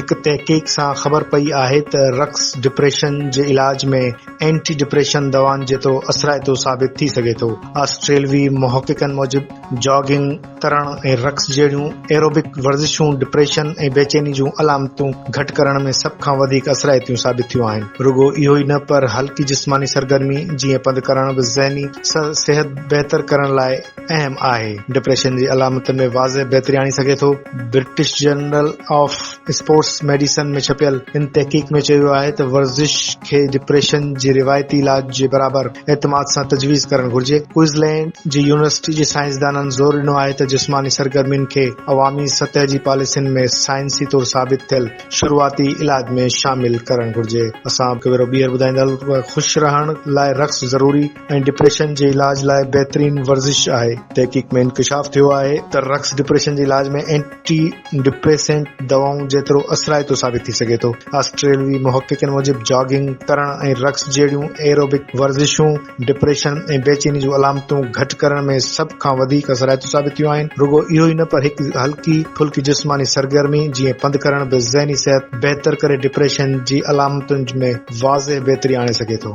هڪ تحقيق سان خبر پئي آهي ته رقص ڊپريشن جي علاج ۾ اينٽي ڊپريشن دوائن جيترو اثرائتو ثابت ٿي سگهي ٿو. آسٽريلوي محققن موجب جاگنگ، ترڻ ۽ رقص جهڙيون ايروبڪ ورزشون ڊپريشن ۽ بيچيني جون علامتون گهٽ ڪرڻ ۾ سڀ کان وڌيڪ اثرائتيون ثابت ٿيون آهن. رڳو اهو ئي نه پر هلڪي جسماني سرگرمي جيئن پنڌ ڪرڻ به ذهني صحت بهتر ڪرڻ لاء اهم آهي. ڊپريشن جي علامتن ۾ واضح بهتري آڻي سگهي ٿو. British journal of sports medicine ۾ ڇپيل ان تحقيق ۾ چيو ويو آهي ته ورزش کي ڊپريشن جي روايتي علاج جي برابر اعتماد سان تجويز ڪرڻ گهرجي. ڪوئنزلينڊ جي يونيورسٽي جي سائنسدانن زور ڏنو آهي ته جسماني سرگرمين کي عوامي سطح جي پاليسين ۾ سائنسي طور ثابت ٿيل شروعاتي علاج ۾ شامل ڪرڻ گهرجي. اسان هڪ ڀيرو ٻيهر ٻڌائيندا هلون ته خوش رهڻ لاء رقص ضروري ۽ ڊپريشن جي علاج لاء بهترين ورزش آهي. تحقيق ۾ انڪشاف ٿيو آهي ته رقص ڊپريشن جي علاج ۾ اينٽي ڊپريسنٽ دوائون جيترو اثرائتو ثابت ٿي سگهي ٿو. آسٽريلوي محققن موجب جاگنگ، ترڻ ۽ رقص جهڙيون ايروبڪ ورزشون ڊپريشن ۽ بيچيني جون علامتون گهٽ ڪرڻ ۾ سڀ کان وڌيڪ اثرائتو ثابت ٿيون آهن. رڳو اهو ئي نه پر هڪ هلڪي ڦلڪي جسماني سرگرمي جيئن پنڌ ڪرڻ به ذهني صحت بهتر ڪري ڊپريشن جي علامتن ۾ واضح بهتري آڻي سگهي ٿو.